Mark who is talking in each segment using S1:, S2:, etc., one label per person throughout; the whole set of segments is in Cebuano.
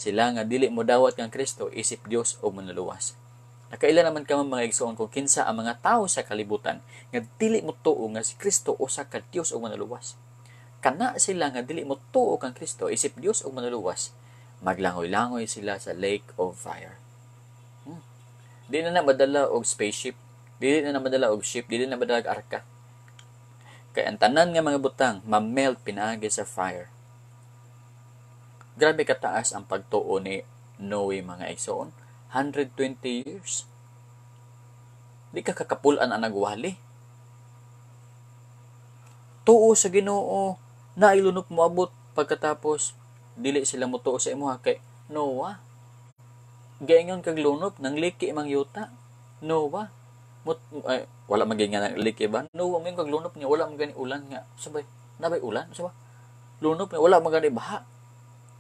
S1: Sila nga dili mo dawat kang Kristo isip Dios o manluluwas. Nakaila naman ka, mga igsoon, kung kinsa ang mga tawo sa kalibutan nga dili mo tuo nga si Kristo usa ka Dios o manluluwas. Kana sila nga dili mo tuo kang Kristo isip Dios o manluluwas, maglangoy-langoy sila sa lake of fire. Di na na madala og spaceship, dili na na madala og ship, dili na madala og arka. Kay ang tanan nga mga butang ma-melt pinaagi sa fire. Grabe kataas ang pagtuo ni Noe, mga igsoon. 120 years. Di ka kakapulan ang nagwali. Tuo sa Ginoo, nailunop mo abot, pagkatapos dili sila motuo sa imuha kay Noah. Gaingon kag lunop nang liki mang yuta. Noah. Mut, ay, wala man nga nang liki ba? Noah, mo kag lunop niya, wala man gani ulan nga. Sabay, nabay ulan, sabay. Lunop niya, wala man gani baha.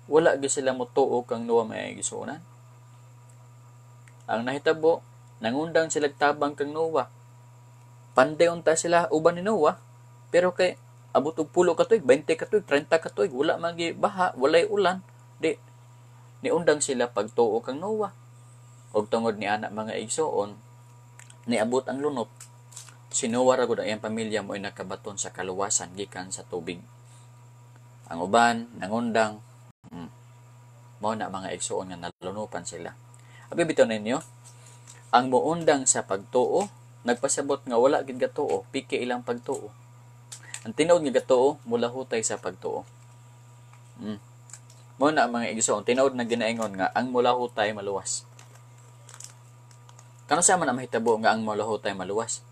S1: Wala gyud sila motuo kang Noah, may gisuonan. Ang nahitabo, nangundang sila tabang kang Noah. Panday unta sila uban ni Noah, pero kay abot og 10 ka tuig, 20 ka tuig, 30 ka tuig, wala man baha, walay ulan, di niundang sila pagtuo kang Noah. Og tungod ni ana, mga igsoon, niabot ang lunop, si Noah ra gud ang iyang pamilya mo'y nakabaton sa kaluwasan gikan sa tubig. Ang uban nangundang, mao na, mga igsoon, nga nalunupan sila. Abi bitaw ninyo, ang muundang sa pagtuo, nagpasabot nga wala gid gatuo, piki ilang pagtuo. Ang tinuod nga gatuo, mulahutay sa pagtuo. Mao na, mga igsoon, tinuod na ginaingon nga ang mulahutay maluwas. Kano sa man ang mahitabo nga ang mulahutay maluwas?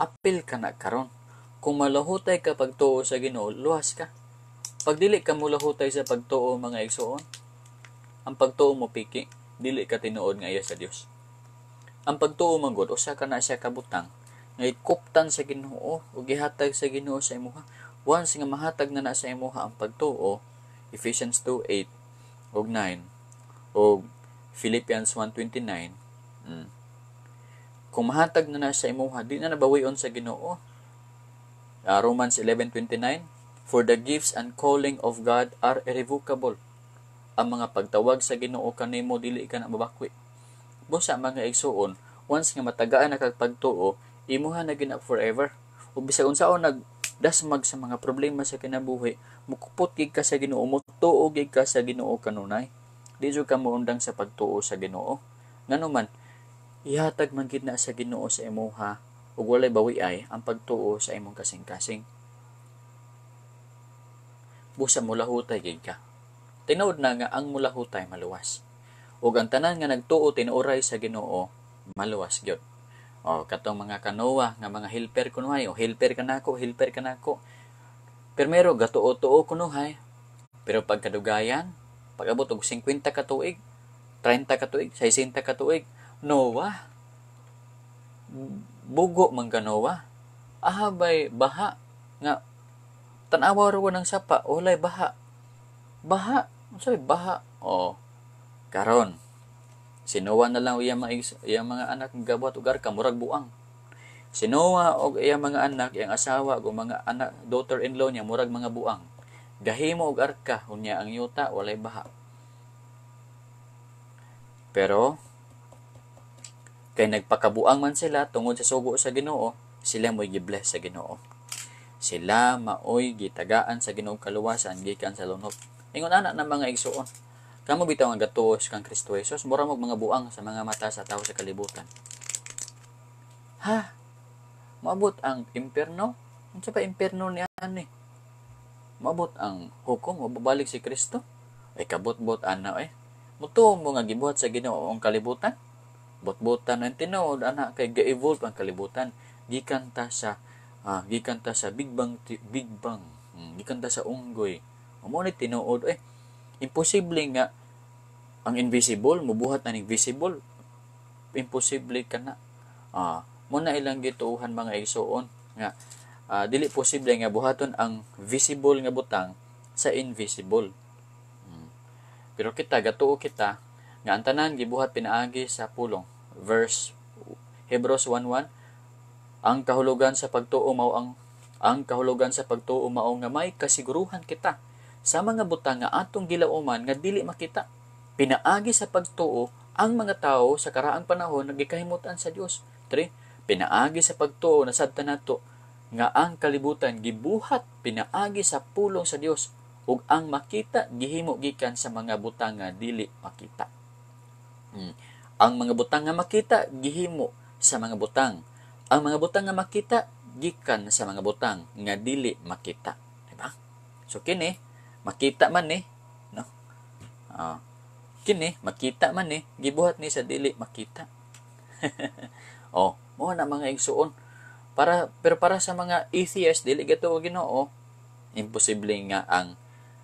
S1: Apil ka na karon. Kung malahutay ka pagtuo sa Ginoo, luwas ka. Pag dili ka mulahutay sa pagtuo, mga igsoon, ang pagtuo mo piki, dili ka tinuod nga iya sa Dios. Ang pagtuo man gud usa ka na siya kabutang nga ikuptan sa Ginoo ug gihatag sa Ginoo sa imuha. Once nga mahatag na na sa imuha ang pagtuo, Ephesians 2:8 ug 9 ug Philippians 1:29. Kung mahatag na na sa imuha, di na nabawion sa Ginoo. Romans 11:29, "For the gifts and calling of God are irrevocable." Ang mga pagtawag sa Ginoo kanimo, dili ka na mabakwi. Busa, mga igsuon, once nga matagaan na kag pagtuo, imuha na gina forever. Ug bisag unsaon nag dasmag sa mga problema sa kinabuhi, mukupot gid ka sa Ginoo, mutuo gid ka sa Ginoo kanunay. Di jud ka moundang sa pagtuo sa Ginoo. Ngano man, ihatag man gid na sa Ginoo sa imuha ug walay bawiay ang pagtuo sa imong kasing-kasing. Busa mulahutay gid ka. Tinuod na nga ang mulahutay maluwas. Ug ang tanan nga nagtuo tinuoray sa Ginoo maluwas gyud. O katong mga kanowa nga mga helper kunuhay, o helper ka nako, helper ka nako. Primero gatuo-tuo kunuhay. Pero pagkadugayan, pag-abot og 50 ka tuig, 30 ka tuig, 60 ka tuig, Noah, bugo man ka, Noah. Ahabay baha nga tan-awa ra ng sapa, walay baha. Baha, unsa baha? Oh, karon si Noah na lang iyang mga anak gabuhat og arka, murag buang. Si Noah og iyang mga anak, iyang asawa ug mga anak, daughter-in-law niya, murag mga buang. Gahimo og arka, unya ang yuta walay baha. Pero kay nagpakabuang man sila tungod sa sugo sa Ginoo, sila mo'y gibless sa Ginoo. Sila maoy gitagaan sa Ginoo kaluwasan gikan sa lunop. Ingon ana ng mga igsuon. Kamo bitaw nga gatuos kang Kristo Jesus, mura mo mga buang sa mga mata sa tao sa kalibutan. Ha? Maabot ang impierno? Unsa pa impierno ni ani? Maabot ang hukom, mababalik si Kristo? Ay kabot-bot ana eh. Mutuo mo nga gibuhat sa Ginoo ang kalibutan? Bot-botan ang tinuod ana kay ga-evolve ang kalibutan. Gikan ta sa Big Bang, Big Bang. Gikan ta sa unggoy. Mao ni tinuod eh. Imposible nga ang invisible mubuhat na ning visible. Imposible ka na. Mo na ilang gituohan, mga igsuon, nga dili posible nga buhaton ang visible nga butang sa invisible. Pero kita gatuo kita nga ang tanan gibuhat pinaagi sa pulong. Verse Hebrews 1:1, ang kahulugan sa pagtuo mao nga may kasiguruhan kita sa mga butang nga atong gilauman nga dili makita. Pinaagi sa pagtuo ang mga tao sa karaang panahon nagikahimutan sa Dios. 3. Pinaagi sa pagtuo nasabtan nato nga ang kalibutan gibuhat pinaagi sa pulong sa Dios ug ang makita gihimo gikan sa mga butang nga dili makita. Ang mga butang nga makita gihimo sa mga butang. Ang mga butang nga makita gikan sa mga butang nga dili makita, di ba? So kini makita man ni, no? Kini makita man ni, gibuhat ni sa dili makita. Oh, mao na mga igsuon. Pero para sa mga atheist, dili gatuo Ginoo, imposible nga ang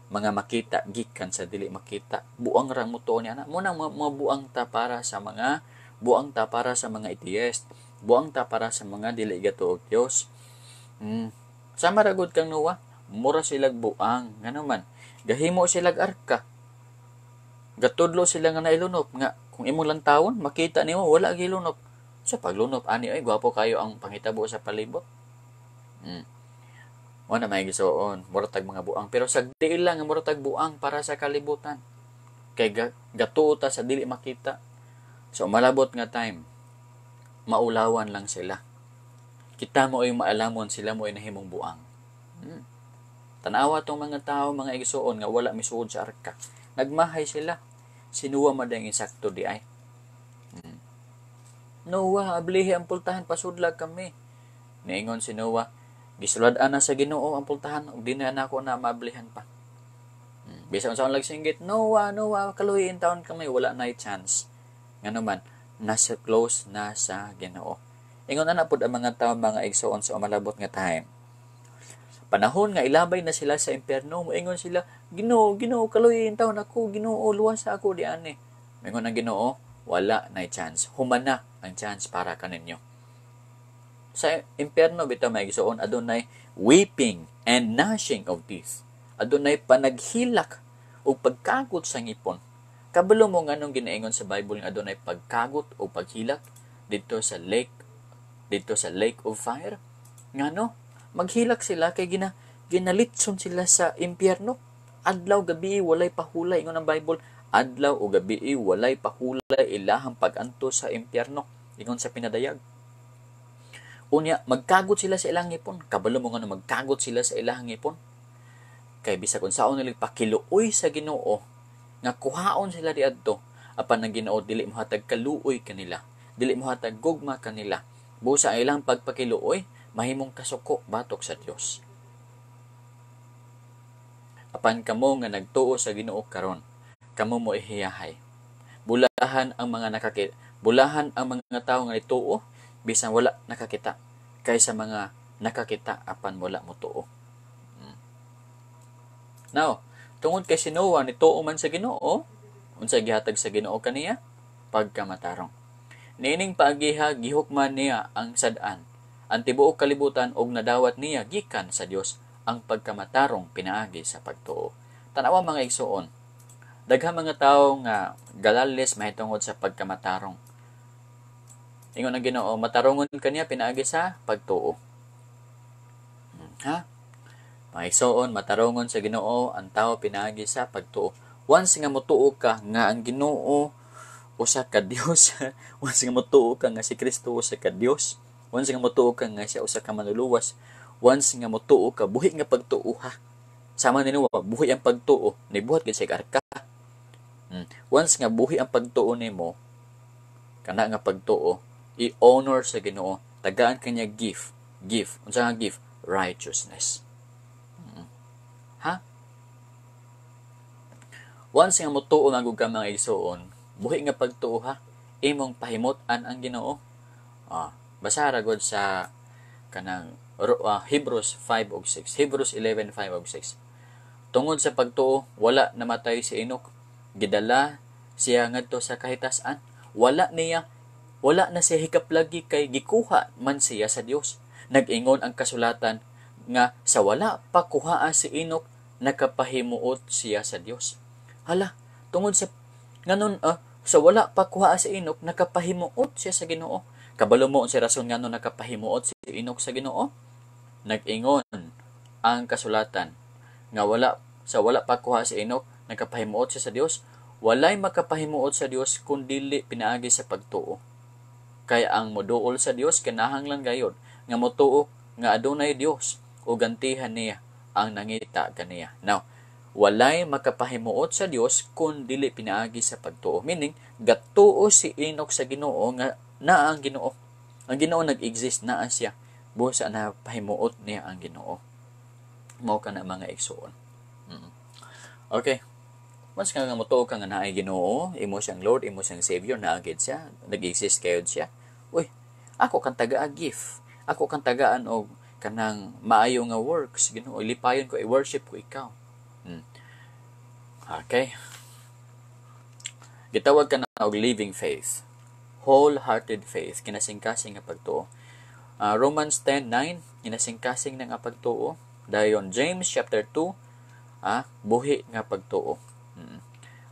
S1: mga makita gikan sa dili makita. Buang ra mo tuo niya na. Mo nang mga buang ta para sa mga buang ta para sa mga atheist. Buang ta para sa mga dili gatuo Dios. Sama ra gud kang Noah, mura silag buang ngano man. Gahimo silag arka. Gatudlo sila nga nailunop nga kung imong lantawon makita nimo wala gilunop. Sa paglunop ani ay gwapo kayo ang panghitabo sa palibot. Mo na may gisuon, mura tag mga buang, pero sagdi lang nga mura tag buang para sa kalibutan. Kay gatuo ta sa dili makita. So malabot nga time, maulawan lang sila. Kita mo ay maalamon, sila mo ay nahimong buang. Tanawa tong mga tao, mga igsuon nga wala misuod sa arka. Nagmahay sila. Sinuwa man ang insakto di ay. Noah, ablihi ang pultahan, pasudlag kami. Niingon si Noah, gisulad-an na sa Ginoo ang pultahan ug di na nako na maablihan pa. Bisan unsaon lag singgit, Noah, Noah, kaluhiin taon kami, wala na chance. Ngano man, nasa close na sa Ginoo. Ingon ana pud ang mga tao, mga igsoon, sa umalabot nga time. Panahon nga ilabay na sila sa impyerno, moingon sila, Ginoo, Ginoo, kaluhiin taon ako, Ginoo, luwas ako di ani. Moingon ang Ginoo, wala na chance. Humana ang chance para kaninyo. Sa impyerno bitaw may igsoon, adunay weeping and gnashing of teeth. Adunay panaghilak o pagkagot sa ngipon. Kabalo mo nganong ginaingon sa Bible nga adunay pagkagot o paghilak dito sa lake of fire? Ngano? Maghilak sila kay ginalitson sila sa impyerno. Adlaw gabi walay pahulay, ingon ang Bible. Adlaw o gabi walay pahulay ilahang pag-antos sa impyerno, ingon sa pinadayag. Unya, magkagot sila sa ilang ngipon. Kabalo mo ngano magkagot sila sa ilang ngipon? Kay bisag unsaon nila pakiluoy sa Ginoo nga kuhaon sila diadto, apan ang Ginoo dili mohatag kaluoy kanila, dili mohatag gugma kanila. Busa ang ilang pagpakiluoy mahimong kasuko batok sa Dios. Apan kamo nga nagtuo sa Ginoo karon, kamo mo ihiyahay. Bulahan ang mga tawo nga nituo bisan wala nakakita kaysa mga nakakita apan wala motuo. Now, tungod kay si Noah nituo man sa Ginoo, unsa gihatag sa Ginoo kaniya? Pagkamatarong. Niining paagiha gihukman niya ang sad-an, ang tibuok kalibutan og nadawat niya gikan sa Dios ang pagkamatarong pinaagi sa pagtuo. Tanawa mga igsuon, daghang mga tawo nga galalis mahitungod sa pagkamatarong. Ingon ang Ginoo, matarongon kaniya pinaagi sa pagtuo. Ha? Mga igsuon, matarongon sa Ginoo ang tao pinaagi sa pagtuo. Once nga motuo ka nga ang Ginoo usa ka Dios, once nga motuo ka nga si Kristo usa ka Dios, once nga motuo ka nga siya usa ka manluluwas, once nga motuo ka, buhi nga pagtuo ha. Sama ni Noah, buhi ang pagtuo, nibuhat gid siya arka. Once nga buhi ang pagtuo nimo, kana nga pagtuo, i-honor sa Ginoo, tagaan kanya gift, gift. Unsa nga gift? Righteousness. Ha? Once nga motuo man gud ka mga igsuon, buhi nga pagtuo ha, imong pahimut-an ang Ginoo. Basa ra gud sa kanang Hebrews 5 og 6, Hebrews 11:5 og 6. Tungod sa pagtuo, wala namatay si Enoch. Gidala siya ngadto sa kahitas-an. Wala na siya hikaplagi kay gikuha man siya sa Dios. Nag-ingon ang kasulatan nga sa wala pa kuhaa si Enoch, nakapahimuot siya sa Dios. Hala, tungod sa nganon sa wala pa kuhaa si Enoch, nakapahimuot siya sa Ginoo. Kabalo mo unsa rason ngano nakapahimuot si Enoch sa Ginoo? Nag-ingon ang kasulatan nga wala sa wala pa kuha si Enoch, nakapahimuot siya sa Dios. Walay makapahimuot sa Dios kun dili pinaagi sa pagtuo. Kay ang moduol sa Dios kinahanglan gayod nga motuo nga adunay Dios o gantihan niya ang nangita kaniya. Now, walay makapahimuot sa Dios kun dili pinaagi sa pagtuo. Meaning, gatuo si Enoch sa Ginoo nga naa ang Ginoo. Ang Ginoo nag-exist, naa siya. Busa na pahimuot niya ang Ginoo. Mao kana, mga igsuon. Okay. Once nga nga motuo ka nga naay Ginoo, imo siyang Lord, imo siyang Savior, naa gid siya, nag-exist kayod siya. Uy, ako kang tagaan gift. Ako kang tagaan og kanang maayo nga works, Ginoo, lipayon ko, i-worship ko ikaw. Okay. Gitawag ka na og living faith. Wholehearted faith, kinasingkasing nga pagtuo. Romans 10:9, kinasingkasing na nga pagtuo. Dayon James chapter 2, buhi nga pagtuo.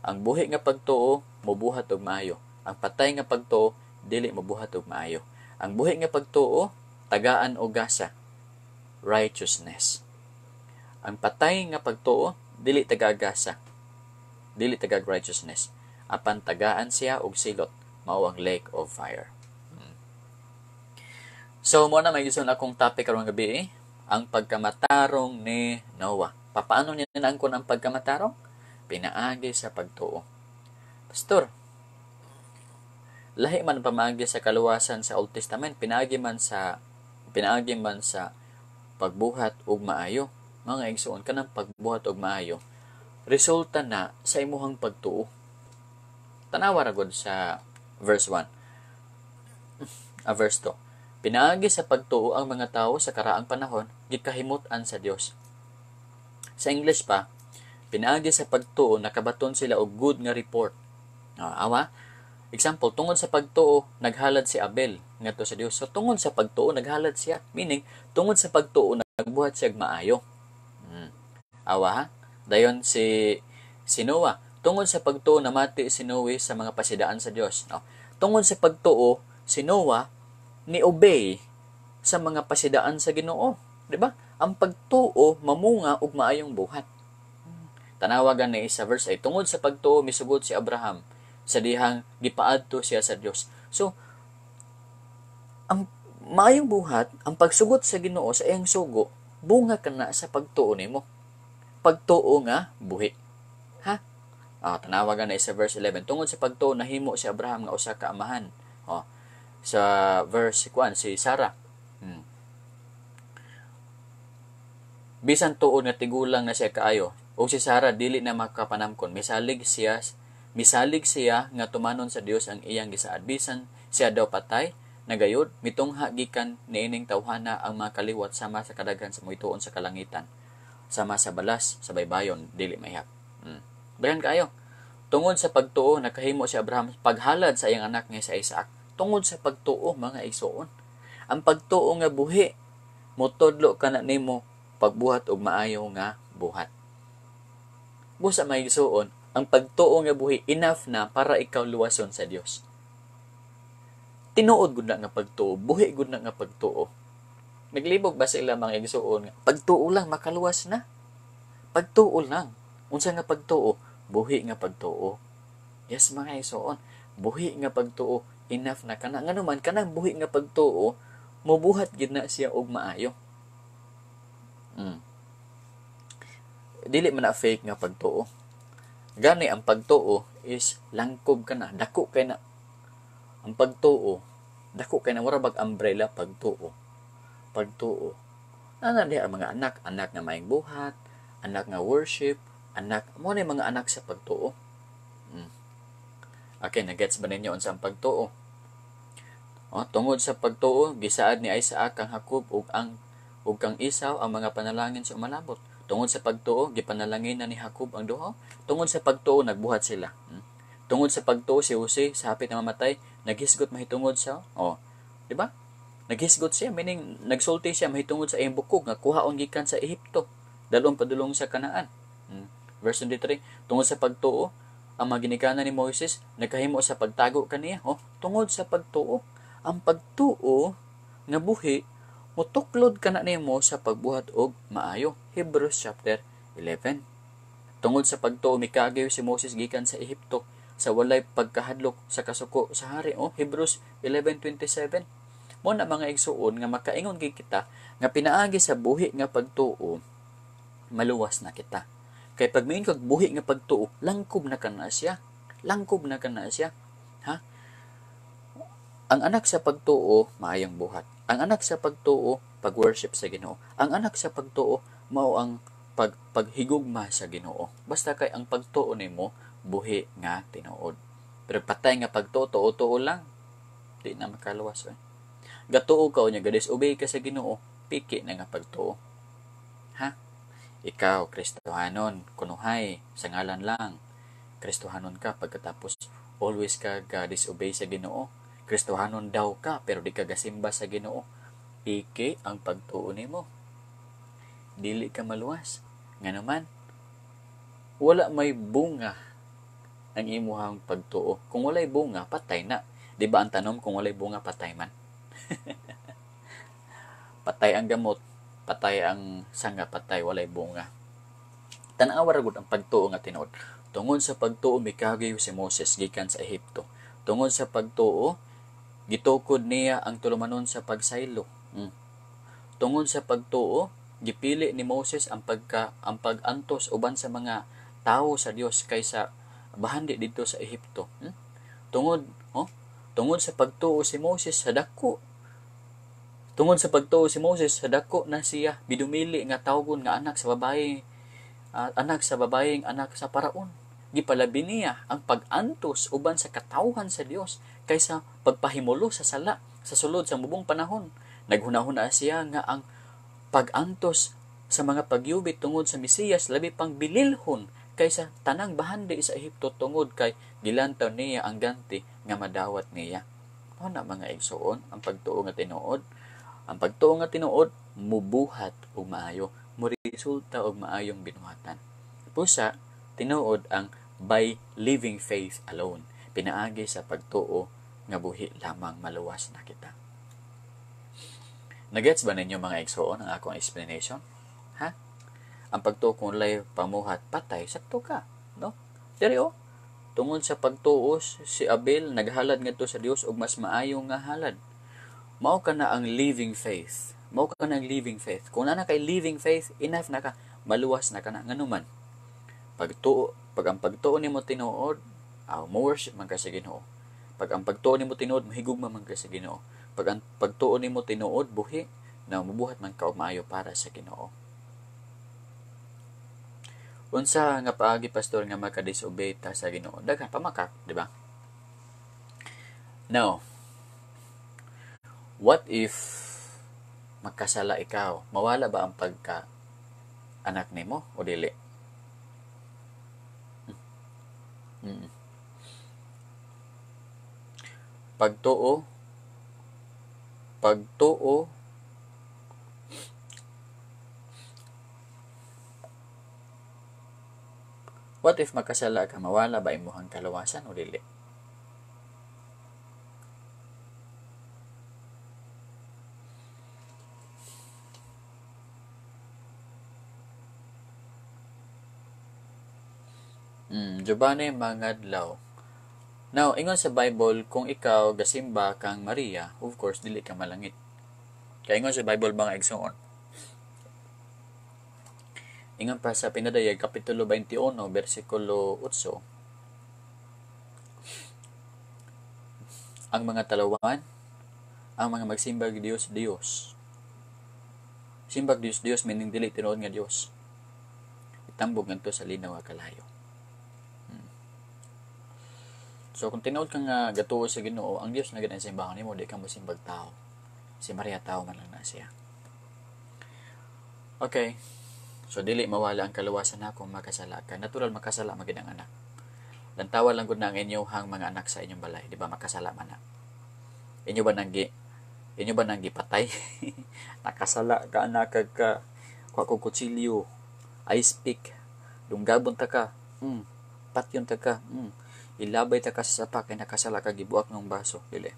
S1: Ang buhi nga pagtuo mobuhat og maayo. Ang patay nga pagtuo dili mobuhat og maayo. Ang buhi nga pagtuo tagaan og gasa, righteousness. Ang patay nga pagtuo dili tagagasa, dili tagag righteousness. Apan tagaan siya og silot, mao ang lake of fire. So mo na may gison akong topic karong gabi, eh, ang pagkamatarong ni Noah. Papaano niya naangkon ang pagkamatarong? Pinaagi sa pagtuo. Pastor, lahi man pamaagi sa kaluwasan sa Old Testament, pinaagi man sa pagbuhat og maayo. Mga igsoon, kanang pagbuhat og maayo, resulta na sa imuhang pagtuo. Tanawa ra gud sa verse 1. Verse 2. Pinaagi sa pagtuo ang mga tao sa karaang panahon gikahimut-an sa Dios. Sa English pa, pinaagi sa pagtuo nakabaton sila og good nga report. Awa? Example, tungod sa pagtuo naghalad si Abel ngadto sa Dios. So tungod sa pagtuo naghalad siya, meaning tungod sa pagtuo nagbuhat siya maayo. Awa ha? Dayon si si Noah, tungod sa pagtuo namati si Noe sa mga pasidaan sa Dios. No? Tungod sa pagtuo si Noah ni obey sa mga pasidaan sa Ginoo, di ba? Ang pagtuo mamunga og maayong buhat. Tanawa gani sa verse 8, tungod sa pagtuo misugot si Abraham sa dihang gipaadto siya sa Dios. So ang maayong buhat, ang pagsugot sa Ginoo sa iyang sugo, bunga kana sa pagtuo nimo. Pagtuo nga buhi. Ha? Tanawa gani sa verse 11, tungod sa pagtuo nahimo si Abraham nga usa ka amahan. Oh, sa verse 1 si Sarah. Bisan tuod nga tigulang na siya kaayo, ug si Sarah dili na makapanamkon, misalig siya nga tumanon sa Dios ang iyang gisaad. Bisan siya daw patay nagayod, mitungha gikan niining tawhana ang mga kaliwat sama sa kadaghan sa moituon sa kalangitan, sama sa balas sa baybayon, dili mahihap. Daghan kaayo. Tungod sa pagtuo nakahimo si Abraham paghalad sa iyang anak nga si Isaac. Tungod sa pagtuo, mga igsuon. Ang pagtuo nga buhi motudlo kana nimo pagbuhat og maayo nga buhat. Busa, mga igsuon, ang pagtuo nga buhi enough na para ikaw luwason sa Dios. Tinuod gud na nga pagtuo, buhi gud na nga pagtuo. Naglibog ba sila, mga igsuon, nga pagtuo lang makaluwas na? Pagtuo lang. Unsa nga pagtuo? Buhi nga pagtuo. Yes, mga igsuon, buhi nga pagtuo enough na kana. Ngano man kanang buhi nga pagtuo mobuhat gid na siya og maayo. Dili man na fake nga pagtuo. Gani ang pagtuo is langkob ka na, dako kay na. Ang pagtuo, dako kay na, mura bag umbrella pagtuo. Pagtuo. Ana diha ang mga anak, anak nga maayong buhat, anak nga worship, anak mo na mga anak sa pagtuo. Okay, nagets ba ninyo unsa ang pagtuo? Oh, tungod sa pagtuo, gisaad ni Isaac kang Jacob ug kang Esau ang mga panalangin sa umalabot. Tungod sa pagtuo, gipanalangin na ni Jacob ang duha. Tungod sa pagtuo, nagbuhat sila. Tungod sa pagtuo, si Jose, sa hapit na mamatay, naghisgot mahitungod sa, oh, di ba? Naghisgot siya, meaning nagsulti siya mahitungod sa iyang bukog nga kuhaon gikan sa Ehipto, dalong padulong sa Kanaan. Verse 23, tungod sa pagtuo, ang mga ginikanan ni Moises nagkahimo sa pagtago kaniya. Oh, tungod sa pagtuo, ang pagtuo nga buhi motuklod kana nimo sa pagbuhat og maayo. Hebrews chapter 11. Tungod sa pagtuo mikaagayo si Moses gikan sa Ehipto sa walay pagkahadlok sa kasuko sa hari. Oh, Hebrews 11:27. Mo na mga igsuon nga makaingon gid kita nga pinaagi sa buhi nga pagtuo maluwas na kita. Kay pag miingon kag buhi nga pagtuo, langkob na kana siya. Langkob na kana siya. Ha? Ang anak sa pagtuo, maayong buhat. Ang anak sa pagtuo, pag-worship sa Ginoo. Ang anak sa pagtuo, mao ang paghigugma sa Ginoo. Basta kay ang pagtuo nimo buhi nga tinuod. Pero patay nga pagtuo, tuo-tuo lang, di na makaluwas. Eh. Gatuo ka unya ga-disobey ka sa Ginoo, piki na nga pagtuo. Ha? Ikaw, Kristohanon, kunuhay, sa ngalan lang. Kristohanon ka pagkatapos always ka ga-disobey sa Ginoo. Kristohanon daw ka pero di ka gasimba sa Ginoo. Piki ang pagtuo nimo. Dili ka maluwas. Ngano man, wala may bunga ang imuhang pagtuo. Kung walay bunga, patay na. Di ba ang tanom, kung walay bunga, patay man? Patay ang gamot, patay ang sanga, patay, walay bunga. Tan-awa ra gud ang pagtuo nga tinuod. Tungod sa pagtuo mikagiw si Moses gikan sa Ehipto. Tungod sa pagtuo, gitukod niya ang tulumanon sa pagsaylo. Tungod sa pagtuo, gipili ni Moses ang pag-antos uban sa mga tawo sa Dios kaysa bahandi didto sa Ehipto. Tungod sa pagtuo si Moses sa dako. Tungod sa pagtuo si Moses sa dako na siya bidumili nga tawgon nga anak sa babae, anak sa babaeng anak sa paraon. Gipalabi niya ang pag-antos uban sa katawhan sa Dios kaysa pagpahimulo sa sala sa sulod sa mubong panahon. Naghunahuna siya nga ang pag-antos sa mga pagyubit tungod sa Mesiyas labi pang bililhon kaysa tanang bahandi sa Ehipto tungod kay gilantaw niya ang ganti nga madawat niya. Mao na mga igsoon ang pagtuo nga tinuod. Ang pagtuo nga tinuod mubuhat og maayo, moresulta og maayong binuhatan. Pusa tinuod ang by living faith alone, pinaagi sa pagtuo nga buhi lamang maluwas na kita. Nagets ba ninyo mga igsoon ang akong explanation? Ha? Ang pagtuo kung walay pamuhat, patay, sakto ka, no? Diri oh, tungod sa pagtuo si Abel naghalad ngadto sa Dios og mas maayo nga halad. Mao ka na ang living faith. Mao ka na ang living faith. Kung naa kay living faith, enough na ka, maluwas na ka na. Nganuman, pagtuo, pag ang pagtuo nimo tinuod, mo worship man ka sa Ginoo. Pag ang pagtuo nimo tinuod, mahigugma man ka sa Ginoo. Pag ang pagtuo nimo tinuod, buhi, na mubuhat man ka og maayo para sa Ginoo. Unsa nga paagi, pastor, nga maka-disobey ta sa Ginoo? Daghan pamakak, di ba? Now, what if magkasala ikaw? Mawala ba ang pagka anak nimo o dili? Pagtuo, what if magkasala ka? Mawala ba imuhang kaluwasan o dili? Giovanni Mangadlaw. Now, ingon sa Bible, kung ikaw gasimba kang Maria, of course, dili ka malangit. Kaya ingon sa Bible mga igsoon. Ingon pa sa Pinadayag, Kapitulo 21, versikulo 8. Ang mga talawan, ang mga magsimbag Dios, Dios. Simbag Dios, Dios, meaning dili tinuod nga Dios. Itambog ngadto sa linaw nga kalayo. So kung tinuod ka nga gatuo sa Ginoo, ang Dios na gid ang simbahon nimo, di ka mosimbag tao. Si Maria tao man lang na siya. Okay. So dili mawala ang kaluwasan na kung makasala ka. Natural makasala man gid ang anak. Lantawa lang gud na ang inyong mga anak sa inyong balay, di ba makasala man na. Inyo ba nang gipatay? Nakasala ka anak ka kuha kog kutsilyo, ice pick, dunggabon ta ka, patyon ta ka, ilabay ta ka sa sapa kay nakasala ka gibuak ng baso, dili.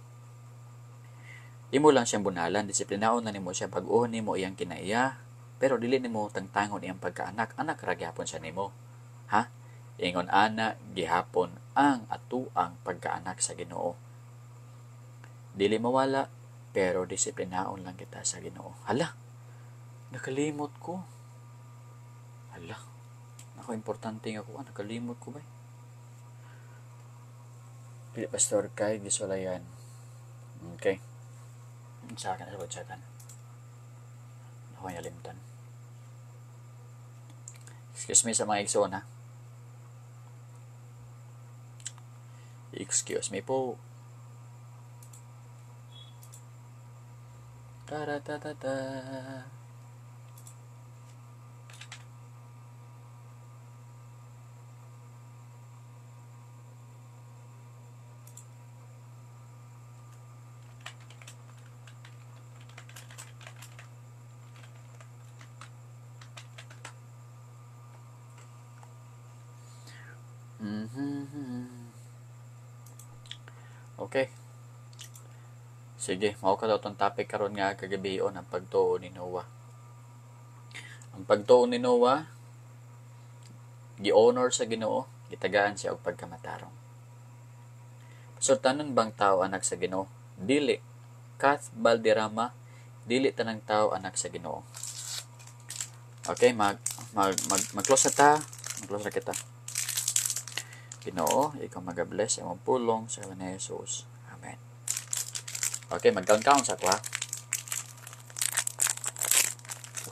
S1: Imo lang siyang bunalan, disiplinaon na nimo siya, bag-ohon nimo iyang kinaiya, pero dili nimo tangtangon iyang pagkaanak, anak ra gyapon siya nimo. Ha? Ingon ana gihapon ang atuang pagkaanak sa Ginoo. Dili mawala, pero disiplinaon lang kita sa Ginoo. Hala, nakalimot ko. Hala, ako importante nga ko, nakalimot ko ba? Dili pastor kay gisulayan. Okay. Sa akin, sa chatan. Ako nalimtan. Excuse me sa mga igsoon, ha? Excuse me po. Ta-ra-ta-ta-ta. Okay. Sige, mao ka daw tong topic karon nga kagabion, ang pagtuo ni Noah. Ang pagtuo ni Noah, gi-honor sa Ginoo, gitagaan siya og pagkamatarong. So tanan bang tao anak sa Ginoo? Dili. Kath Valderrama, dili tanang tao anak sa Ginoo. Okay, mag-close na ta, mag-close na kita. Ginoo, ikaw mag-bless sa imong pulong sa ngalan ni Jesus. Amen. Okay, mag-count-count sa ako, ha?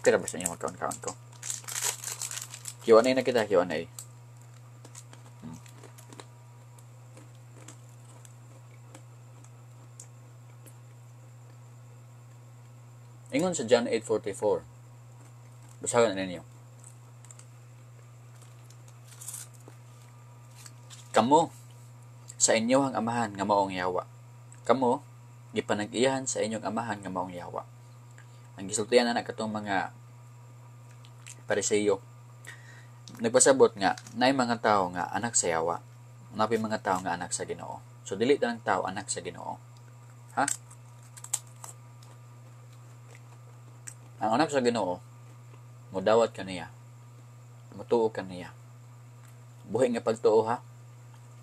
S1: Okay na ba sa inyo mag-count-count ko? Q&A na kita, Q&A. Ingon sa John 8:44. Basahan na ninyo. Kamo sa inyong amahan nga maong yawa. Kamo gipanag-iyahan sa inyong amahan nga maong yawa. Ang gisultihan na katong mga Pariseo. Nagpasabot nga naay mga tawo nga anak sa yawa, naay mga tawo nga anak sa Ginoo. So dili tanang tawo anak sa Ginoo. Ha? Ang anak sa Ginoo modawat kaniya, motuo kaniya. Buhi nga pagtuo, ha?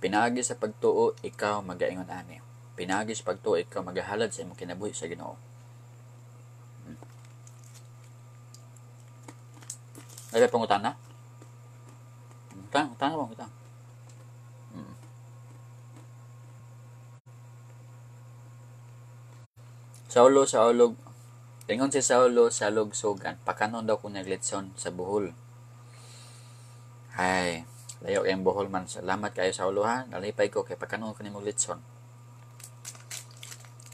S1: Pinaagi sa pagtuo, ikaw magaingon ani. Pinaagi sa pagtuo, ikaw magahalad sa imong kinabuhi sa Ginoo. Ay, pangutana? Pangutana, pangutana. Saulo sa ulog, tingon si Saulo sa lugsugan, pakanon daw kung naglitson sa Bohol. Ay, layo kayong Bohol man. Salamat kayo sa ulo, ha. Nalipay ko kay pakanon ko nimong litson.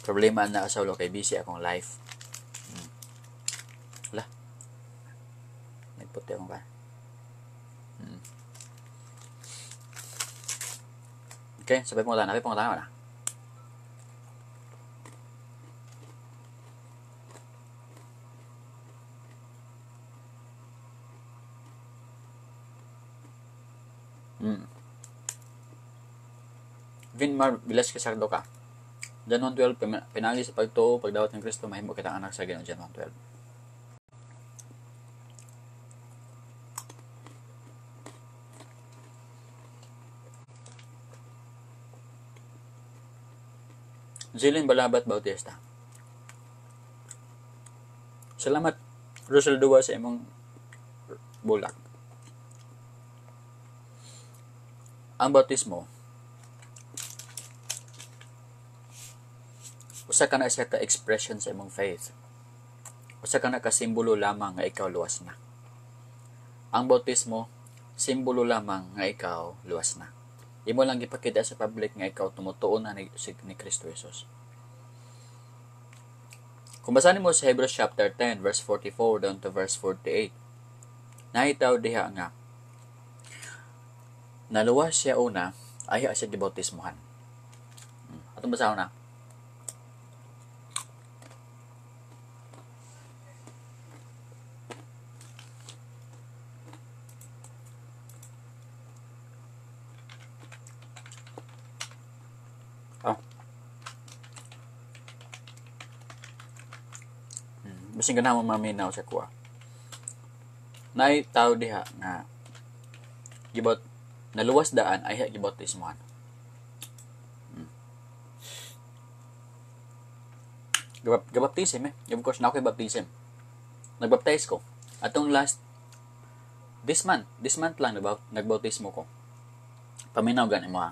S1: Problema na sa ulo kay busy akong life. Wala. Nagputi akong ka. Okay, sabay pangutana. Sabay pangutana na. Vinmar Velasquez Sardo ka. John 1:12, pinali sa pagtuo, pagdawat ng Kristo, mahimo kitang anak sa Ginoo. John 1:12. Zilin Balabat Bautista. Salamat, Russell Dua, sa imong bulak. Ang bautismo, usa ka na isa ka expression sa imong faith. Usa ka na ka simbolo lamang nga ikaw luwas na. Ang bautismo, simbolo lamang nga ikaw luwas na. Imo lang gipakita sa public nga ikaw tumutuo na ni Kristo Jesus. Kung basahin mo sa Hebrews chapter 10 verse 44 down to verse 48, nahitaw diha nga naluwas siya una, ay siya gibautismohan. Atong basahon na. Basin ka na mo maminaw sa kuha. Nay tao diha nga Gibot naluwas daan ayha gibautismohan. Gabaptism eh. Of course, na ako baptism. Nagbaptize ko. Atong last this month lang nagbautismo ko. Paminaw gani mo ha.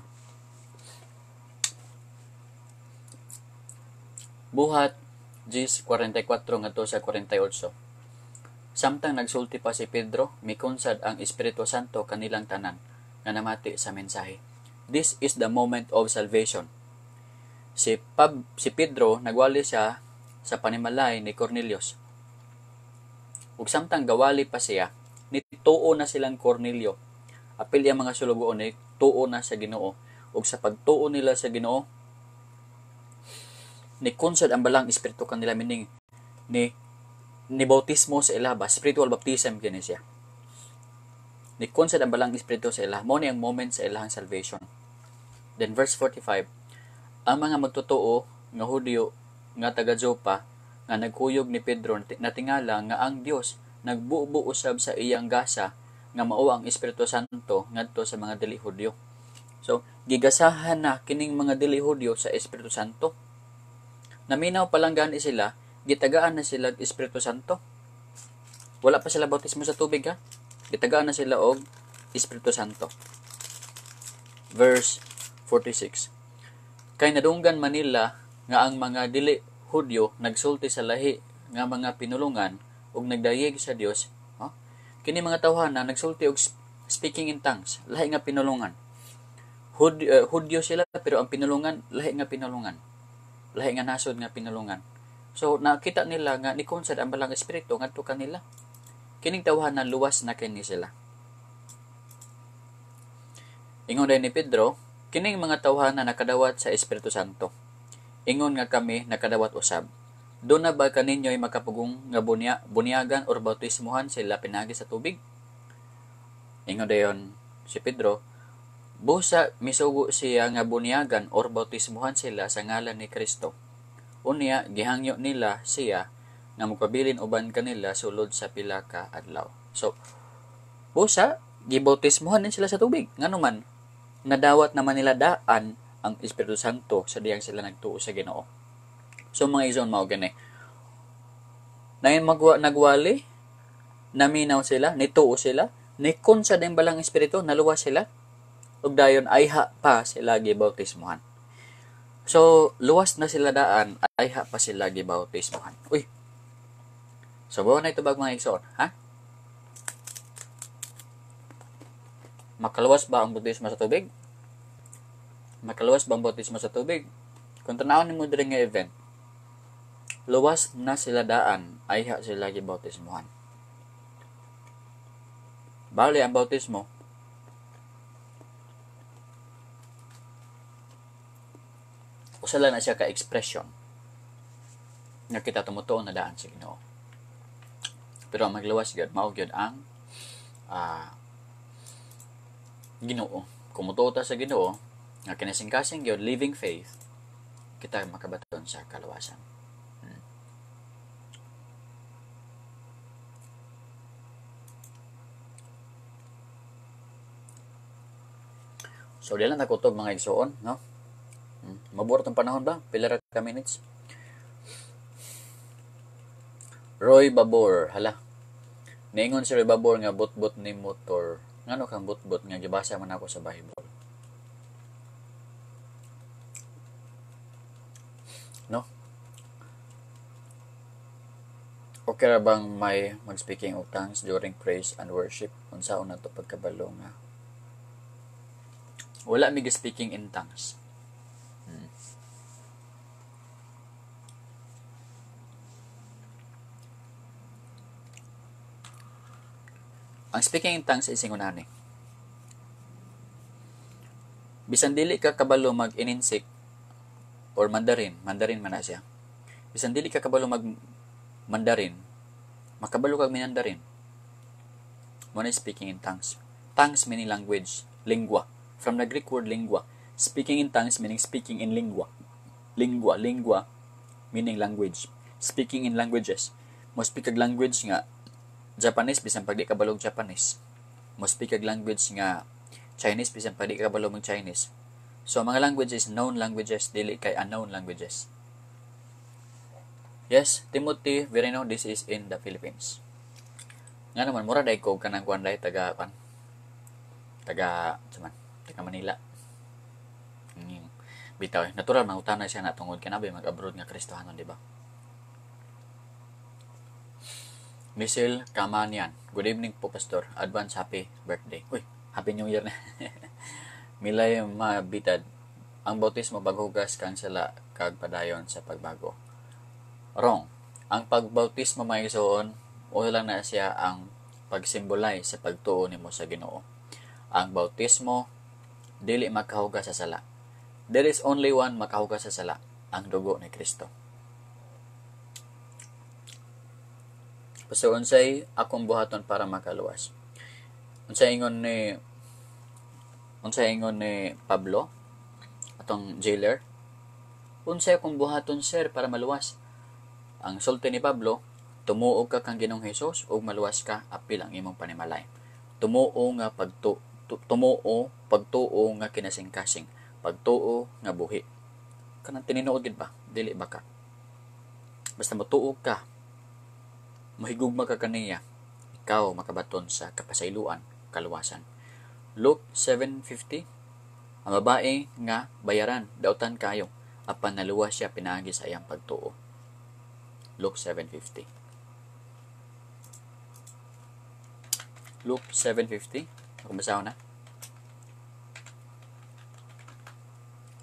S1: Buhat 10:44 ngadto sa 48. Samtang nagsulti pa si Pedro, mikonsad ang Espiritu Santo kanilang tanan nga namati sa mensahe. This is the moment of salvation. Si Pedro nagwali siya sa panimalay ni Cornelius. Ug samtang gawali pa siya, nituo na silang Cornelio. Apil ang mga sulugoon ni tuo na sa Ginoo. Ug sa pagtuo nila sa Ginoo, nikonsad ang balang espiritu kanila, meaning ni bautismo sa ila ba, spiritual baptism kini siya. Nikonsad ang balang espiritu sa ila, mao ni ang moment sa ilahang salvation. Then verse 45, ang mga magtotoo nga Hudyo nga taga Jopa nga nagkuyog ni Pedro natingala nga ang Dios nagbubo usab sa iyang gasa nga mao ang Espiritu Santo ngadto sa mga dili Hudyo. So gigasahan na kining mga dili Hudyo sa Espiritu Santo. Naminaw pa lang gani sila, gitagaan na sila og Espiritu Santo. Wala pa sila bautismo sa tubig ha. Gitagaan na sila og Espiritu Santo. Verse 46. Kay nadunggan manila nga ang mga dili Hudyo nagsulti sa lahi nga mga pinulungan ug nagdayeg sa Dios. Huh? Kini mga tawhana nagsulti og speaking in tongues, lahi nga pinulungan. Hudyo sila pero ang pinulungan lahi nga pinulungan. Lahi nga nasod nga pinulungan. So nakita nila nga nikonsad ang balang espiritu ngadto kanila. Kining tawhana luwas na kini sila. Ingon ni Pedro, kining mga tawhana nakadawat sa Espiritu Santo. Ingon nga kami nakadawat usab. Doon na ba kaninyo'y makapugong nga bunyagan or bautismuhan sila pinagi sa tubig? Ingon dayon si Pedro, busa misugo siya nga bunyagan or bautismuhan sila sa ngalan ni Kristo. Unya gihangyo nila siya nga magpabilin uban kanila sulod sa pila ka adlaw. So, busa gibautismuhan din sila sa tubig. Ngano man, nadawat naman nila daan ang Espiritu Santo sa diyang sila nagtuo sa Ginoo. So mga igsoon, mao gani. Nain nagwali, naminaw sila, nituo sila, nikonsad ang balang espiritu, naluwas sila, ug dayon ayha pa sila gibautismuhan. So luwas na sila daan, ayha pa sila gibautismuhan. Uy. So buo na ito bag mga igsoon, ha? Makaluwas ba ang bautismo sa tubig? Makaluwas ba ang bautismo sa tubig? Kung tanawon nimo diri nga event, luwas na sila daan, ayha sila gibautismuhan. Bali ang bautismo, usa lang na siya ka expression nga kita tumutuo na daan sa Ginoo. Pero ang magluwas gyud, mao gyud ang Ginoo. Kung mutuo ta sa Ginoo, nga kinasingkasing gyud living faith, kita makabaton sa kaluwasan. So, di lang nakutob mga igsoon, no? Maburat ang panahon ba? Pila ra ka minutes? Roy Babor, hala. Niingon si Roy Babor nga butbut ni motor. Ngano kang butbut nga gibasa man ako sa Bible? No? Okay ra bang may mag-speaking of tongues during praise and worship? Unsaon na to pagkabalo nga wala mi speaking in tongues. Ang speaking in tongues ay singon ani. Bisan dili ka kabalo mag-ininsik or Mandarin, Mandarin man na siya. Bisan dili ka kabalo mag Mandarin, makabalo kag Minandarin. Mo na speaking in tongues. Tongues meaning language, lingua. From the Greek word lingua. Speaking in tongues meaning speaking in lingua. Lingua, lingua meaning language. Speaking in languages. Mo speak kag language nga Japanese bisan pag di ka balog Japanese. Mo speak kag language nga Chinese bisan pa di ka kabalo mag Chinese. So ang mga language is known languages, dili kay unknown languages. Yes, Timothy Verino, this is in the Philippines. Nga naman mura day ko kanang kuan day taga kuan. Taga man, taga Manila. Bitaw, natural mangutana siya na tungod kay nabi mag-abroad nga Kristohanon, di ba? Michelle Kamanian. Good evening po, Pastor. Advance happy birthday. Uy, happy New Year na. Milay mabitad. Ang bautismo paghugas kang sala kag padayon sa pagbago. Wrong. Ang pagbautismo mga igsoon, ulo lang na siya ang pagsimbolay sa pagtuo nimo sa Ginoo. Ang bautismo dili makahugas sa sala. There is only one makahugas sa sala, ang dugo ni Kristo. Basta unsay akong buhaton para makaluwas? Unsay ingon ni Pablo atong jailer? Unsay akong buhaton, sir, para maluwas? Ang sulti ni Pablo, tumuo ka kang Ginoong Hesus ug maluwas ka apil ang imong panimalay. Tumuo nga tumuo pagtuo nga kinasingkasing, pagtuo nga buhi. Kanang tinuod gid ba? Dili ba ka? Basta motuo ka, mahigugma ka kaniya, ikaw makabaton sa kapasayloan, kaluwasan. Luke 7:50, ang babae nga bayaran, dautan kayo, apan naluwas siya pinaagi sa iyang pagtuo. Luke 7:50. Luke 7:50, ako basahon na.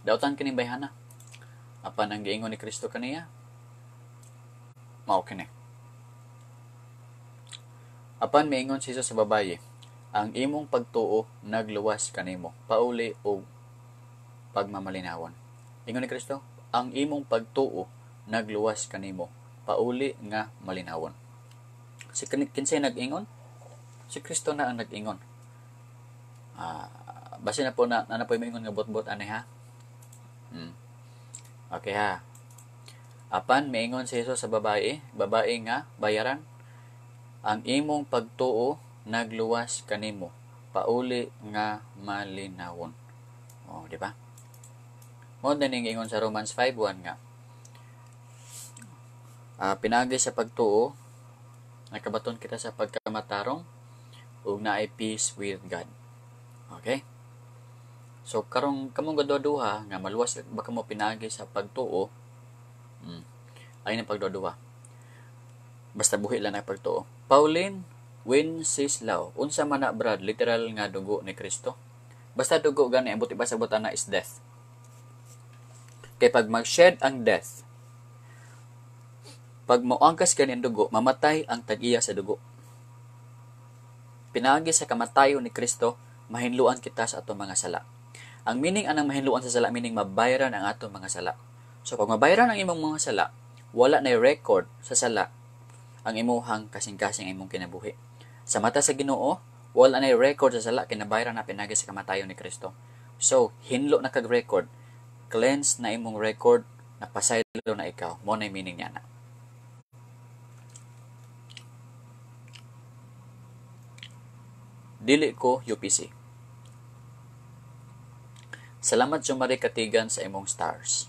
S1: Dautan kining bayhana. Apan ang giingon ni Kristo kaniya, mao kini. Apan miingon si Jesus sa babaye, ang imong pagtuo nagluwas kanimo, pauli og pagmamalinawon. Ingon ni Kristo, ang imong pagtuo nagluwas kanimo, pauli nga malinawon. Si kinsay nag-ingon? Si Kristo na ang nag-ingon. Base na po na na po miingon nga bot-bot ani ha. Okay ha. Apan miingon si Jesus sa babae, babae nga bayaran, ang imong pagtuo nagluwas kanimo, pauli nga malinawon. Oh, di ba? Mo din ingon sa Romans 5:1 nga pinagi sa pagtuo nakabaton kita sa pagkamatarong ug naay peace with God. Okay? So karong kamong gaduha nga maluwas ba kamo pinagi sa pagtuo, ay nang pagduha. Basta buhi lang ang pagtuo. Pauline Wenceslao, unsa man na brad, literal nga dugo ni Kristo? Basta dugo gani, ang buti ba sa butana is death. Kay pag mag-shed ang death, pag moangkas gani ang dugo, mamatay ang tag-iya sa dugo. Pinaagi sa kamatayon ni Kristo, mahinluan kita sa atong mga sala. Ang meaning anang mahinluan sa sala, meaning mabayaran ang atong mga sala. So pag mabayaran ang imong mga sala, wala na record sa sala ang imuhang kasing-kasing imong kinabuhi. Sa mata sa Ginoo, wala na record sa sala, kinabayaran na pinagi sa kamatayon ni Kristo. So, hinlo na kag record, cleanse na imong record, napasaylo na ikaw. Mo na meaning niya na. Dili ko UPC. Salamat Jomari Katigan sa imong stars.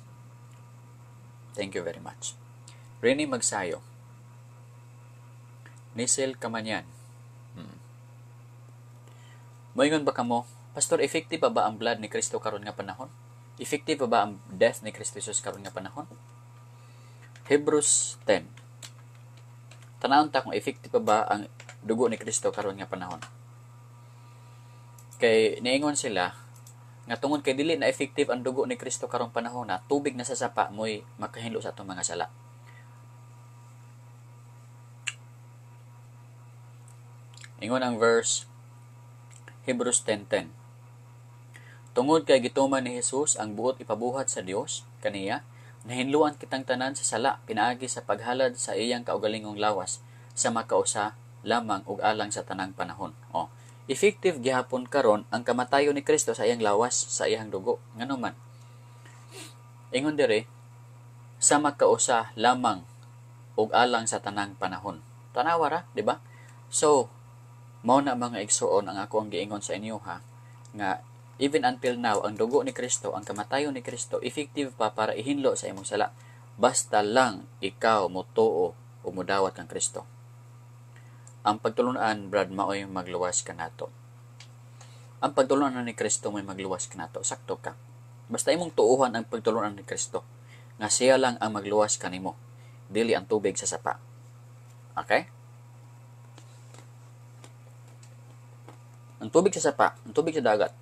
S1: Thank you very much. Rene Magsayo. Nisel Kamanyan. Moingon ba kamo, Pastor, effective pa ba ang blood ni Kristo karon nga panahon? Effective pa ba ang death ni Kristo Jesus karon nga panahon? Hebrews 10. Tanawon ta kung effective pa ba ang dugo ni Kristo karon nga panahon. Kay niingon sila nga tungod kay dili na effective ang dugo ni Kristo karong panahon na tubig na sa sapa mo'y makahinlo sa atong mga sala. Ingon ang verse Hebrews 10:10. Tungod kay gituman ni Jesus ang buot ipabuhat sa Dios kaniya, nahinluan kitang tanan sa sala pinaagi sa paghalad sa iyang kaugalingong lawas sa makausa lamang ug alang sa tanang panahon. Oh, effective gihapon karon ang kamatayon ni Kristo sa iyang lawas, sa iyang dugo. Ngano man? Ingon dire, sa makausa lamang ug alang sa tanang panahon. Tanawa ra, di ba? So, Mao na, mga igsuon, ang ako ang giingon sa inyo ha, nga even until now, ang dugo ni Kristo, ang kamatayon ni Kristo, effective pa para ihinlo sa imong sala. Basta lang ikaw motuo o mudawat kang Kristo. Ang pagtulunan, Brad, maoy magluwas kanato. Ang pagtulunan ni Kristo may magluwas kanato. Sakto ka. Basta imong tuuhan ang pagtulunan ni Kristo, nga siya lang ang magluwas kanimo, dili ang tubig sa sapa. Okay? Ang tubig sa sapa, ang tubig sa dagat,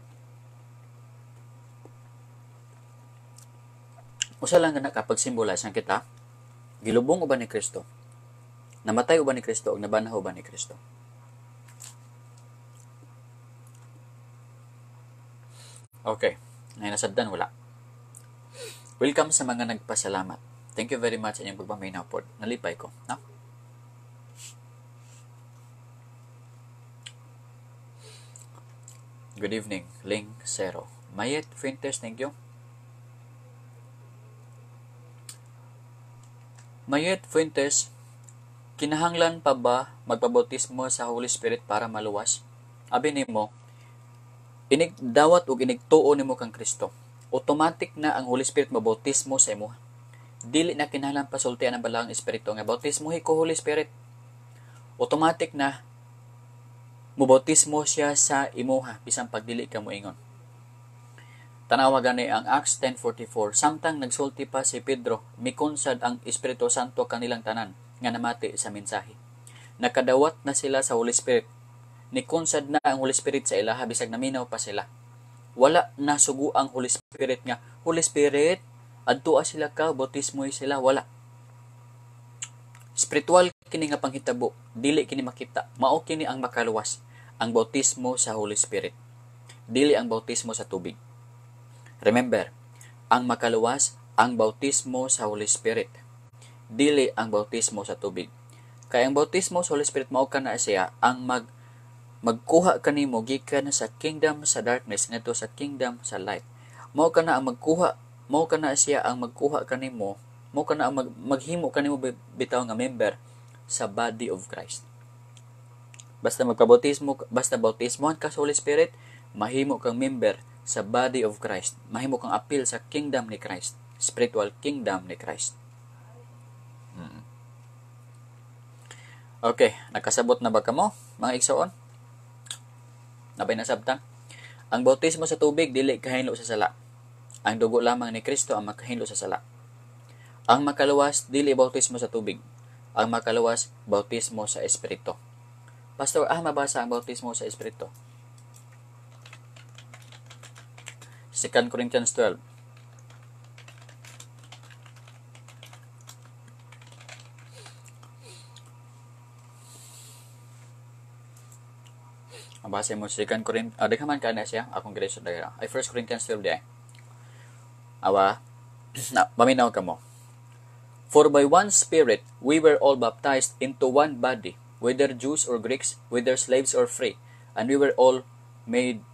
S1: usa lang na kapag simbolize ang kita, gilubong uban ni Kristo, namatay uban ni Kristo, ug nabanhaw uban ni Kristo. Okay, ngayon nasabdan wala. Welcome sa mga nagpasalamat. Thank you very much sa inyong pagpaminaw po. Nalipay ko. No? Good evening, Ling Zero. Mayet Fuentes, thank you. Mayet Fuentes, kinahanglan pa ba magpabautismo sa Holy Spirit para maluwas? Abi nimo, inig dawat og inigtuo nimo kang Kristo. Automatic na ang Holy Spirit mabautismo sa imo. Dili na kinahanglan pasultian ang Balaang Espiritu nga bautismohi ko, Holy Spirit. Automatic na mobautismo siya sa imuha bisan pag dili ka moingon. Tanawa gani ang Acts 10:44. Samtang nagsulti pa si Pedro, mikonsad ang Espiritu Santo kanilang tanan nga namati sa mensahe. Nakadawat na sila sa Holy Spirit. Nikonsad na ang Holy Spirit sa ilaha bisag naminaw pa sila. Wala na sugo ang Holy Spirit nga, "Holy Spirit, adtua sila ka, bautismoy sila." Wala. Spiritual kini nga panghitabo, dili kini makita. Mao kini ang makaluwas, ang bautismo sa Holy Spirit. Dili ang bautismo sa tubig. Remember, ang makaluwas, ang bautismo sa Holy Spirit. Dili ang bautismo sa tubig. Kaya ang bautismo sa Holy Spirit mao kana siya ang magkuha kanimo gikan sa kingdom sa darkness ngadto sa kingdom sa light. Mao kana ang magkuha, mao kana siya ang magkuha kanimo, mao kana ang maghimo kanimo bitaw nga member sa body of Christ. Basta magpabautismo, basta bautismohan ka sa Holy Spirit, mahimo kang member sa body of Christ. Mahimo kang apil sa kingdom ni Christ, spiritual kingdom ni Christ. Okay, nakasabot na ba kamo, mga igsoon? Nabay nasabtan? Ang bautismo sa tubig dili kahinlo sa sala. Ang dugo lamang ni Kristo ang makahinlo sa sala. Ang makaluwas dili bautismo sa tubig. Ang makaluwas, bautismo sa Espiritu. Pastor, mabasa ang bautismo sa Espiritu. 2 Corinthians 12. Mabasa mo 2 Corinthians, daghan man ka na siya, akong grade sa. Ay, 1 Corinthians 12 di ay. Awa, na, paminaw ka mo. For by one Spirit we were all baptized into one body, whether Jews or Greeks, whether slaves or free, and we were all made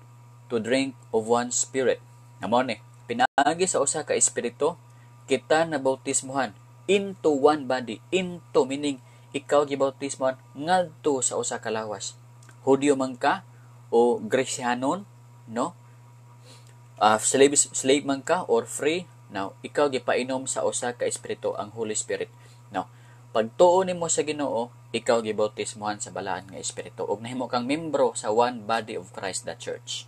S1: to drink of one Spirit. Namo ni, pinaagi sa usa ka espiritu, kita na bautismuhan into one body. Into meaning ikaw gibautismuhan ngadto sa usa ka lawas. Hudyo man ka o Grecianon, no? Slave man ka or free, now ikaw gipainom sa usa ka espiritu, ang Holy Spirit. Now, pagtuo nimo sa Ginoo, ikaw gibautismuhan sa balaan nga espiritu ug nahimo kang membro sa one body of Christ, the church.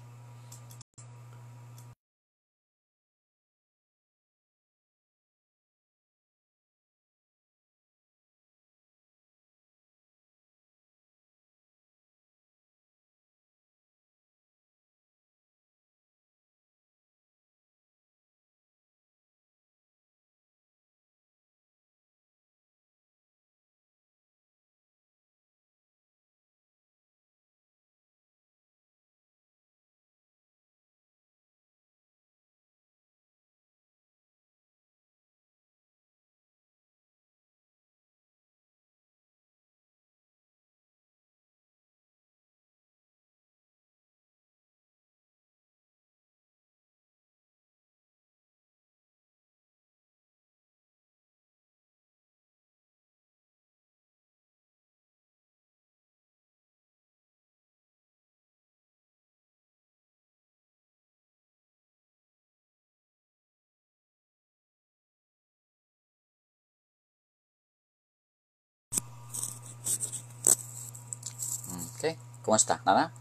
S1: Kumusta? Nana?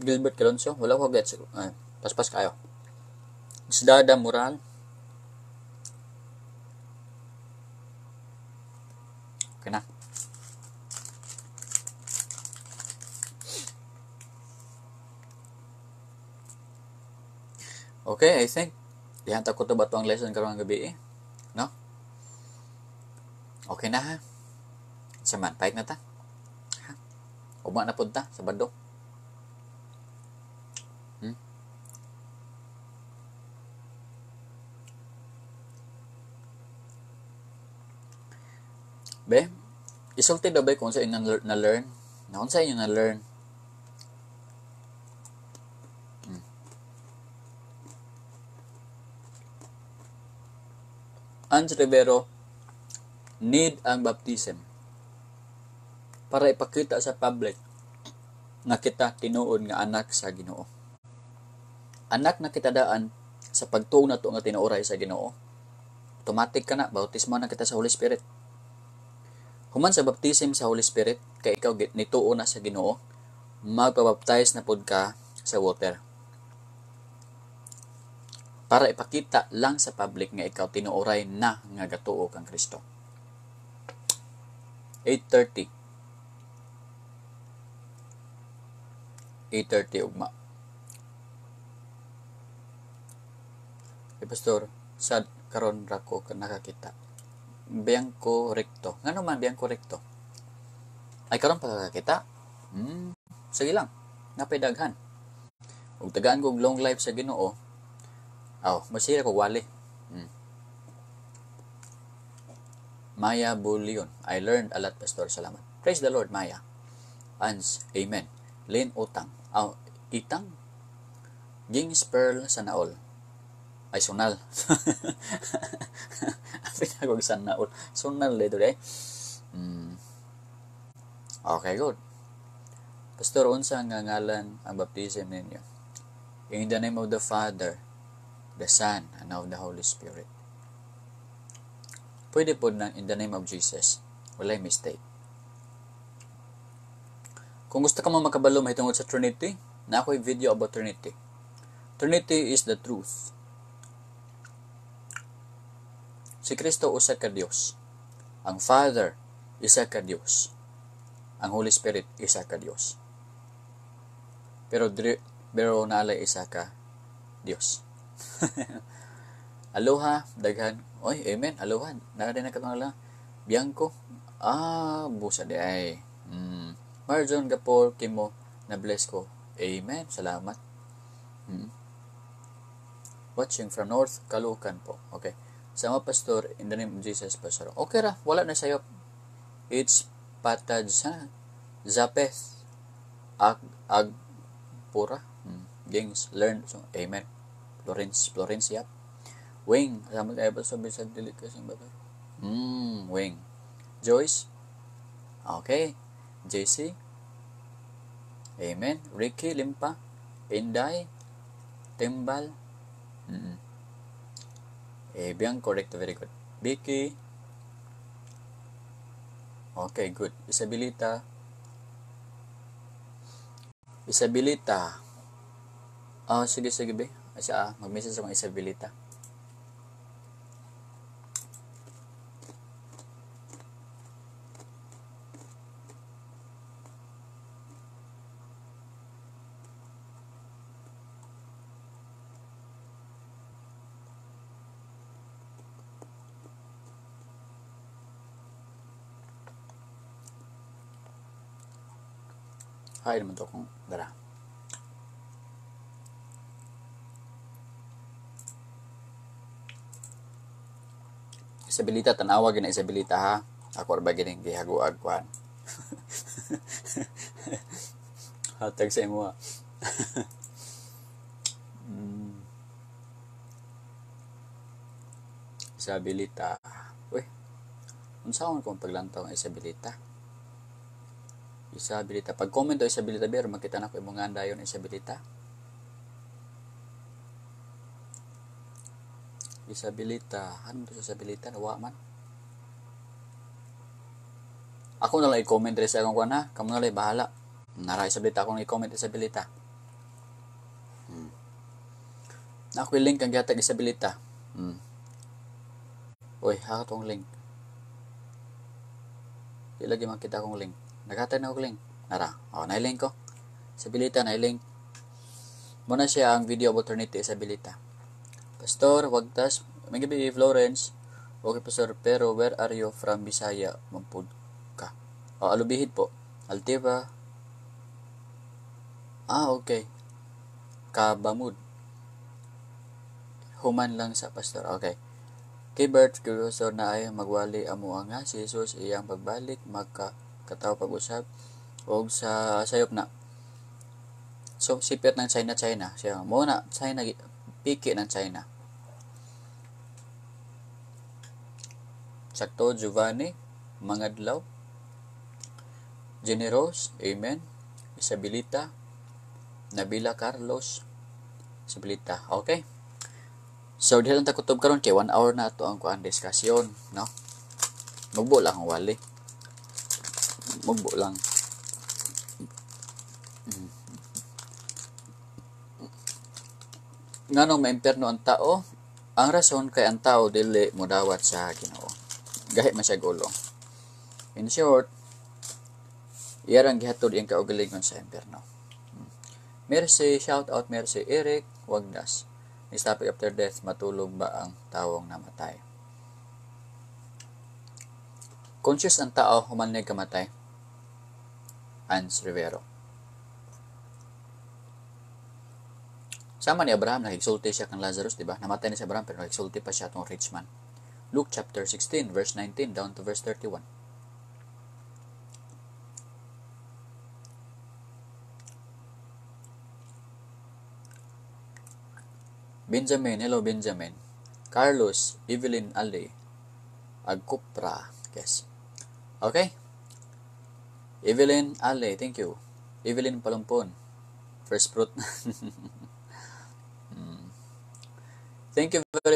S1: Gilbert Calonso, wala ko gets. Ay, paspas kayo. Isdada Moral. Okay na. Okay, I think dihan ta ko to ba ang lesson karong gabi eh. No? Okay na ha. Sa man, pahit na ta. Ha? Ugma na punta sa Sabado. Be, isulti daw ba kung sa inyo na-learn? Na kung sa inyo na-learn? Ans Rivero, need ang baptism para ipakita sa public nga kita tinuod nga anak sa Ginoo. Anak na kita daan sa pagtuo nato nga tinuoray sa Ginoo. Automatic ka na, bautismo na kita sa Holy Spirit. Human sa baptism sa Holy Spirit, kay ikaw nituo na sa Ginoo, magpabaptize na pud ka sa water. Para ipakita lang sa public nga ikaw tinuoray na nga gatuo kang Kristo. 8:30. 8:30 ugma. Eh, pastor, sad karon ra ko nakakita. Bianco Recto. Ngano man Bianco Recto? Ay karon pa kakakita? Sige lang. Napay daghan. Ug tagaan kog long life sa Ginoo. Aw, masira ko wali. Maya Bulion. I learned a lot, Pastor. Salamat. Praise the Lord, Maya. Ans, amen. Lynn Utang. Aw, itang. Gings Pearl sa naol. Ay, sunal. Pinagog sa naol. Sunal dito eh. Okay, good. Pastor, unsa nga ngalan ang baptism ninyo? In the name of the Father, the Son, and of the Holy Spirit. Pwede po nang in the name of Jesus. Walay mistake. Kung gusto ka mo makabalo mahitungod sa Trinity, na ako'y video about Trinity. Trinity is the truth. Si Kristo usa ka Dios. Ang Father isa ka Dios. Ang Holy Spirit isa ka Dios. Pero pero naalay isa ka Dios. Aloha, daghan. Oy, amen. Aloha. Naa din na lang. Bianco. Ah, busa di ay. Marjon Gapol kimo na bless ko. Amen. Salamat. Watching from North Caloocan po. Okay. Sama pastor, in the name of Jesus, pastor. Okay ra, wala na sayo. It's Patad sa Zapeth Ag Agpura. Gings learn so amen. Florence Florence yap. Wing, salamat kayo sa bisag dili kasi bato. Wing. Joyce. Okay. JC. Amen. Ricky Limpa. Inday. Timbal. Eh, bien correct, very good. Vicky. Okay, good. Isabelita. Isabelita. Ah, sige, sige, be. Asa, mag-message akong Isabelita. Hay naman to kung dara. Isabelita, tanawa gina Isabelita ha. Ako ra ba gining gihaguag kuan. Hatag sa imo ha. Isabelita. Uy. Unsaon kung paglantaw ang Isabelita? Isabilita. Pag comment o Isabilita ber, makita na ko imong nga dayon, Isabilita. Isabilita. Ano to sa Isabilita? Nawa man. Ako na lang i-comment rin sa akong kuan ha. Kamo na lang bahala. Nara Isabilita, akong i-comment Isabilita. Na ako'y link ang gihatag Isabilita. Uy, ha tong link. Di lagi makita akong link. Naghatag na ako link. Nara. Oh, na link ko. Isabilita na link. Muna siya ang video about eternity, Isabilita. Pastor, wagtas. May gabi, Florence. Okay, Pastor, pero where are you from, Bisaya? Mampud ka. Oh, alubihid po. Altiva. Ah, okay. Kabamud. Human lang sa pastor. Okay. Kay Bert, Pastor, na ay magwali amo nga si Jesus iyang pagbalik magka katawo pag-usab og sa sayop na. So sipit ng China China siya mo na China piki ng China. Sakto Giovanni Mangadlaw Generous, amen. Isabilita, Nabila Carlos, Isabilita. Okay. So diha lang ta kutob karon kay 1 hour na ato ang kuan diskusyon, no? Mugbo lang ang wali. Mugbo lang. Nganong maimpierno ang tao? Ang rason kay ang tao dili modawat sa Ginoo. Gahi man siya gulo. In short, iyarang gihatod iyang kaugalingon sa impierno. Mercy, shout out Mercy Eric Wagdas. Next topic after death, matulog ba ang tawong namatay? Conscious ang tao human niya kamatay? Hans Rivero. Sama ni Abraham, nakigsulti siya kang Lazarus, di ba? Namatay ni si Abraham, pero nakigsulti pa siya atong rich man. Luke chapter 16, verse 19 down to verse 31. Benjamin, hello Benjamin. Carlos, Evelyn Ali, Agkupra, yes. Okay. Evelyn Ali, thank you. Evelyn Palumpon, first fruit. Thank you very